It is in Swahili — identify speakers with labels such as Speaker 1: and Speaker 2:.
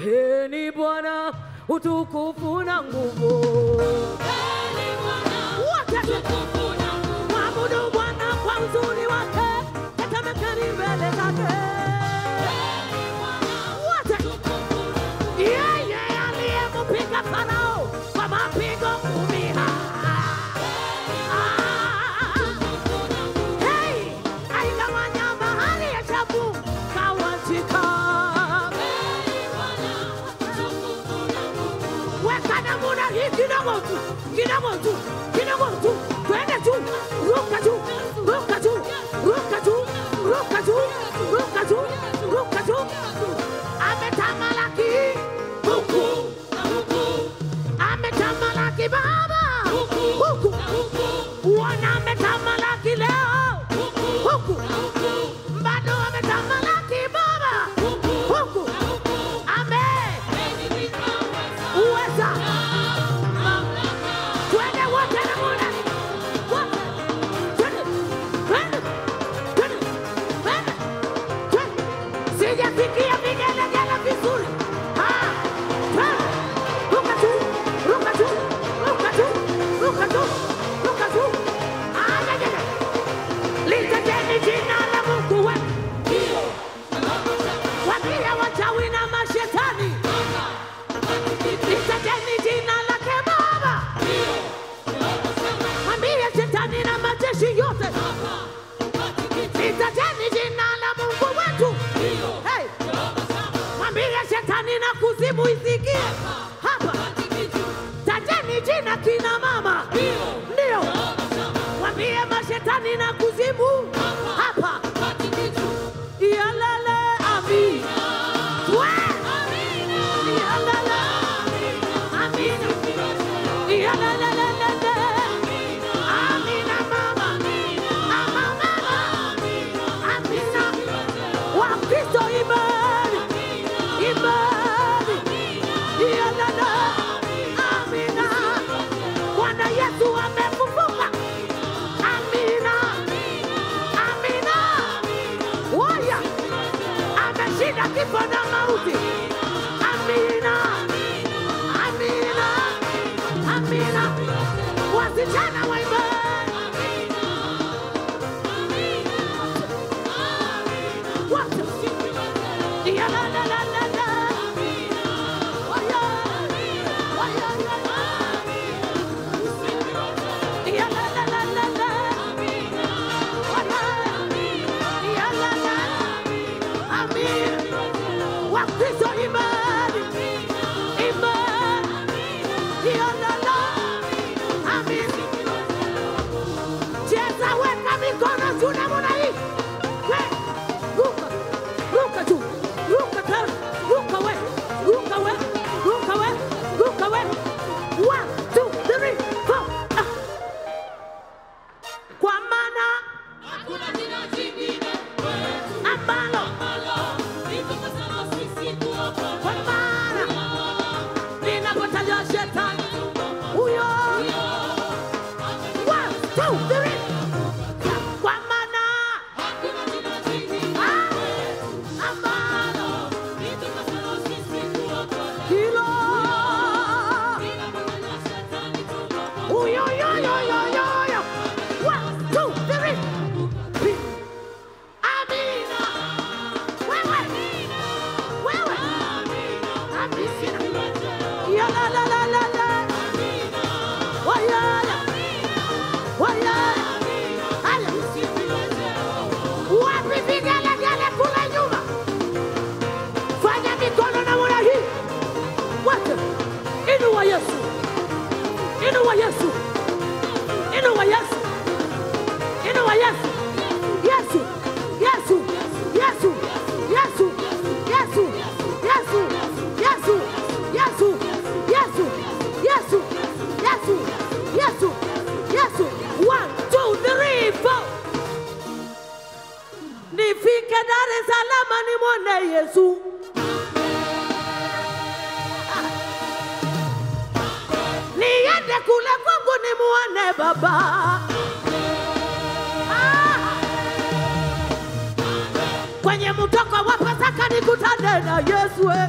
Speaker 1: Mpeni Bwana utukufu na nguvu.
Speaker 2: Mpeni Bwana utukufu na nguvu.
Speaker 1: Mwabudu Bwana kwa uzuri wake, tetemekeni mbele zake.
Speaker 2: Mpeni Bwana utukufu na nguvu.
Speaker 1: Yeye aliyempiga Farao kwa mapigo 10.
Speaker 2: Utukufu na nguvu.
Speaker 1: Hey, aigawanya bahari ya Shamu kawatika.
Speaker 2: Mpeni Bwana utukufu na nguvu.
Speaker 1: Weka namna hii kidogo tu, kidogo tu, kidogo tu. Twende tu, ruka tu, ruka tu, ruka tu, ruka tu, ruka tu, ruka tu. Ametamalaki
Speaker 2: Huku na huku,
Speaker 1: ametamalaki Baba
Speaker 2: huku
Speaker 1: huku,
Speaker 2: na huku,
Speaker 1: wana ametamalaki leo
Speaker 2: huku
Speaker 1: huku,
Speaker 2: na huku,
Speaker 1: bado ametamalaki Baba
Speaker 2: huku
Speaker 1: huku,
Speaker 2: na huku.
Speaker 1: ame
Speaker 2: Amejivika
Speaker 1: uweza.
Speaker 2: na mamlaka.
Speaker 1: Twende wote na Bwana. Wote. Twende. Twende. Twende. Twende. Twende. Sijasikia vigelegele vizuri. Ah. Twende. Ruka tu. Ruka tu. Ruka tu. Ruka tu. Ruka tu. Ah, ya, ya, ya. Litajeni jina la Mungu wetu.
Speaker 2: Ndio sababu cha
Speaker 1: Waambie wachawi na mashetani.
Speaker 2: hapa patikiti.
Speaker 1: Litajeni jina lake Baba.
Speaker 2: Ndio sababu cha
Speaker 1: Mwambie shetani na majeshi yote.
Speaker 2: hapa patikiti.
Speaker 1: Litajeni jina la Mungu wetu.
Speaker 2: Ndio
Speaker 1: Hey,
Speaker 2: sababu cha
Speaker 1: mwambie shetani na kuzimu isikie hapa.
Speaker 2: patikiti.
Speaker 1: Tajeni jina kina mama,
Speaker 2: Ndio
Speaker 1: ndio
Speaker 2: sababu cha
Speaker 1: mwambie mashetani na kuzimu hapa.
Speaker 2: patikiti.
Speaker 1: Yalala amina, twe
Speaker 2: Amina.
Speaker 1: yalala amina, yalala amina mama, ama mama, amina. Wakristo imani, imani, yalala amina. Bwana Yesu amefufuka. Amina, amina. Waya ameshinda kifo na mauti. Amina, amina, amina. Wasichana wa imani wote, ya la la la la la. Waya, waya, ya la la la la la. Waya, ya la la. Amina. Wakristo imani, imani, ya la la. Amina. Cheza, weka mikono juu namna hii. We, ruka, ruka juu, ruka tena, ruka we, ruka we, ruka we, ruka we. 1, 2, 3, 4. Ah. Kwa maana
Speaker 2: Hakuna jina jingine kwetu
Speaker 1: ambalo,
Speaker 2: ambalo litupasalo sisi kuokolewa.
Speaker 1: kwa maana linapotajwa shetani huyo. 1, 2, 3. Kwa maana
Speaker 2: Hakuna jina jingine
Speaker 1: ah,
Speaker 2: kwetu
Speaker 1: ambalo
Speaker 2: litupasalo sisi kuokolewa.
Speaker 1: hilo
Speaker 2: Linapotajwa shetani tuogopa.
Speaker 1: Uyo, yo, yo, yo, yo, yo. 1, 2, 3. Amina. Wewe. Wewe. Amina. Ya la la la la la. Waya ya. Waya ya. Haya. Wapi vigelegele kule nyuma? Fanya mikono namna hii. Wote. Inua Yesu. Inua Yesu. Inua Yesu. Inua Yesu. Yesu. Yesu. Yesu. Yesu. Yesu. Yesu. Yesu. Yesu. Yesu. Yesu. Yesu. Yesu. Yesu. 1, 2, 3, 4. Nifike Dar es Salaam nimwone Yesu. Niende kule kwangu nimuone Baba. Ah. Kwenye mtoko wa Pasaka nikutane na Yesu. Eh.